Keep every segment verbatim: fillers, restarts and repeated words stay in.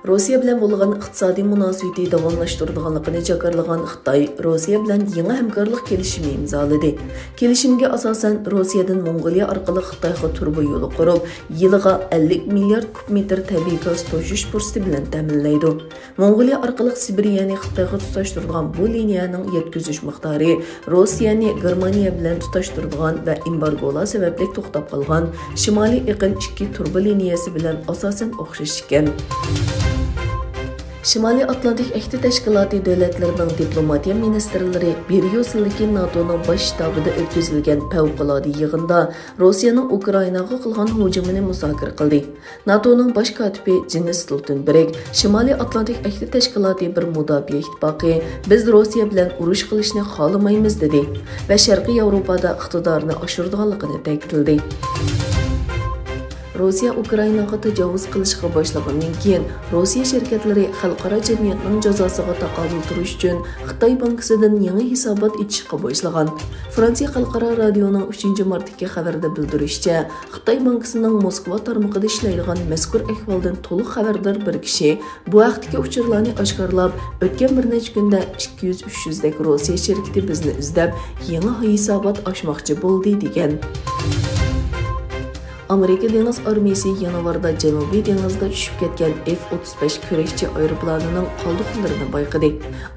روسىيە بىلەن بولغان ئىقتىسادىي مۇناسىۋىتى داۋاملاشتۇرىدىغانلىقىنى جاكارلىغان خىتاي روسىيە بىلەن يېڭى ھەمكارلىق كېلىشىمى ئىمزالىدى. كېلىشىمگە ئاساسەن، روسىيەدىن موڭغۇلىيە ئارقىلىق خىتايغا تۇرۇبا يولى قۇرۇپ، يىلىغا ئەللىك مىليارد كۇب مېتىر تەبىئىي گاز توشۇش پۇرسىتى بىلەن تەمىنلەيدۇ. موڭغۇلىيە ئارقىلىق سىبىرىيەنى خىتايغا تۇتاشتۇرىدىغان بۇ لىنىيەنىڭ يەتكۈزۈش مىقدارى روسىيەنى گېرمانىيە بىلەن تۇتاشتۇرىدىغان ۋە ئېمبارگولار سەۋەبلىك توختاپ قالغان شىمالىي ئېقىم ئىككى تۇرۇبا لىنىيەسى بىلەن ئاساسەن ئوخشاش ئىكەن. شىمالىي ئاتلانتىك ئەھدى تەشكىلاتى دۆلەتلىرىنىڭ دىپلوماتىيە مىنىستىرلىرى بريۇسسېلدىكى ناتونىڭ باش شتابىدا ئۆتكۈزۈلگەن پەۋقۇلئاددە يىغىندا روسىيەنىڭ ئۇكرائىناغا قىلغان ھۇجۇمىنى مۇزاكىرە قىلدى. ناتونىڭ باش كاتىپى جېنس ستولتېنبېرگ شىمالىي ئاتلانتىك ئەھدى تەشكىلاتى بىر مۇداپىئە ئىتتىپاقى، بىز روسىيە بىلەن ئۇرۇش قىلىشنى خالىمايمىز، دېدى ۋە شەرقىي ياۋروپادا ئىقتىدارىنى ئاشۇرىدىغانلىقىنى تەكىتلىدى. روسىيە ئۇكرائىناغا تاجاۋۇز قىلىشقا باشلىغاندىن كېيىن، روسىيە شىركەتلىرى خەلقئارا جەمئىيەتنىڭ جازاسىغا تاقابىل تۇرۇش ئۈچۈن خىتاي بانكىسىدىن يېڭى ھېسابات ئېچىشقا باشلىغان. فرانسىيە خەلقئارا رادىيونىڭ ئۈچىنچى مارتتىكى خەۋىرىدە بىلدۈرۈشىچە، خىتاي بانكىسىنىڭ موسكۋا تارمىقىدا ئىشلەيدىغان مەزكۇر ئەھۋالدىن تولۇق خەۋەردار بىر كىشى بۇ ھەقتىكى ئۇچۇرلارنى ئاشكارىلاپ، ئۆتكەن بىر نەچچە كۈندە ئىككى يۈز، ئۈچ يۈزدەك روسىيە شىركىتى بىزنى ئىزدەپ، يېڭى ھېسابات ئاچماقچى بولدى، دېگەن. ئامېرىكا دېڭىز ئارمىيىسى يانۋاردا جەنۇبىي دېڭىزدا چۈشۈپ كەتكەن ئېف ئوتتۇز بەش كۈرەشچى ئايروپىلانىنىڭ قالدۇقلىرىنى بايقىدى.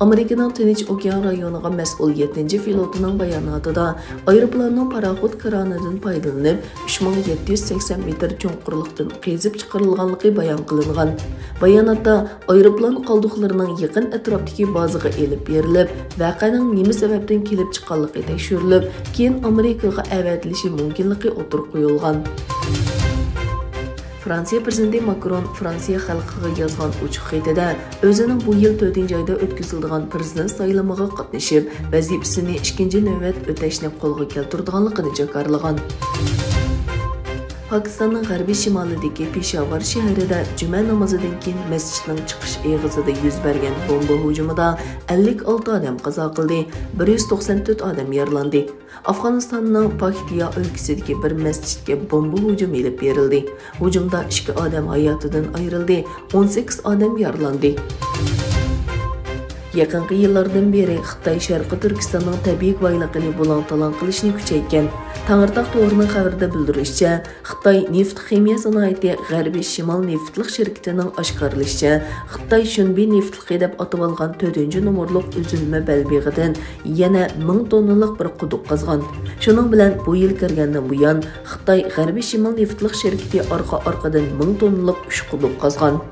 ئامېرىكىنىڭ تىنچ ئوكيان رايونىغا مەسئۇل يەتتىنچى فلوتىنىڭ باياناتىدا ئايروپىلاننىڭ پاراخوت كىرانىدىن پايدىلىنىپ، ئۈچ مىڭ يەتتە يۈز سەكسەن مېتىر چوڭقۇرلۇقتىن قېزىپ چىقىرىلغانلىقى بايان قىلىنغان. باياناتتا ئايروپىلان قالدۇقلىرىنىڭ يېقىن ئەتراپتىكى بازىغا ئېلىپ بېرىلىپ، ۋەقەنىڭ نېمە سەۋەبتىن كېلىپ چىققانلىقى تەكشۈرۈلۈپ، كېيىن ئامېرىكىغا ئەۋەتىلىشى مۇمكىنلىقى ئوتتۇرىغا قويۇلغان. فرانسىيە پىرېزىدېنتى ماكرون فرانسىيە خەلقىگە يازغان ئوچۇق خېتىدە، ئۆزىنىڭ بۇ يىل تۆتىنچى ئايدا ئۆتكۈزۈلىدىغان پىرېزىدېنت سايلىمىغا قاتنىشىپ، ۋەزىپىسىنى ئىككىنچى نۆۋەت ئۆتەشنى قولغا كەلتۈرىدىغانلىقىنى جاكارلىغان. پاكىستاننىڭ غەربىي شىمالىدىكى پېشاۋار شەھىرىدە جۈمە نامىزىدىن كېيىن مەسچىتنىڭ چىقىش ئېغىزىدا يۈز بەرگەن بومبا ھۇجۇمىدا ئەللىك ئالتە ئادەم قازا قىلدى، بىر يۈز توقسان تۆت ئادەم يارىلاندى. ئافغانىستاننىڭ پاكتىيا ئۆلكىسىدىكى بىر مەسچىتكە بومبا ھۇجۇمى ئېلىپ بېرىلدى. ھۇجۇمدا ئىككى ئادەم ھاياتىدىن ئايرىلدى، ئون سەككىز ئادەم يارىلاندى. يېقىنقى يىللاردىن بېرى خىتاي شەرقىي تۈركىستاننىڭ تەبىئىي بايلىقىنى بۇلاڭ-تالاڭ قىلىشنى كۈچەيتكەن. تەڭرىتاغ تورىنىڭ خەۋىرىدە بىلدۈرۈشىچە، خىتاي نېفىت خىمىيە سانائىتى غەربىي شىمال نېفىتلىق شىركىتىنىڭ ئاشكارىلىشىچە، خىتاي شۈنبى نېفىتلىقى دەپ ئاتىۋالغان تۆتىنچى نومۇرلۇق ئۈزۈلمە بەلبېغىدىن يەنە مىڭ توننىلىق بىر قۇدۇق قازغان. شۇنىڭ بىلەن بۇ يىل كىرگەندىن بۇيان، خىتاي غەربىي شىمال نېفىتلىق شىركىتى ئارقا-ئارقىدىن مىڭ توننىلىق ئۈچ قۇدۇق قازغان.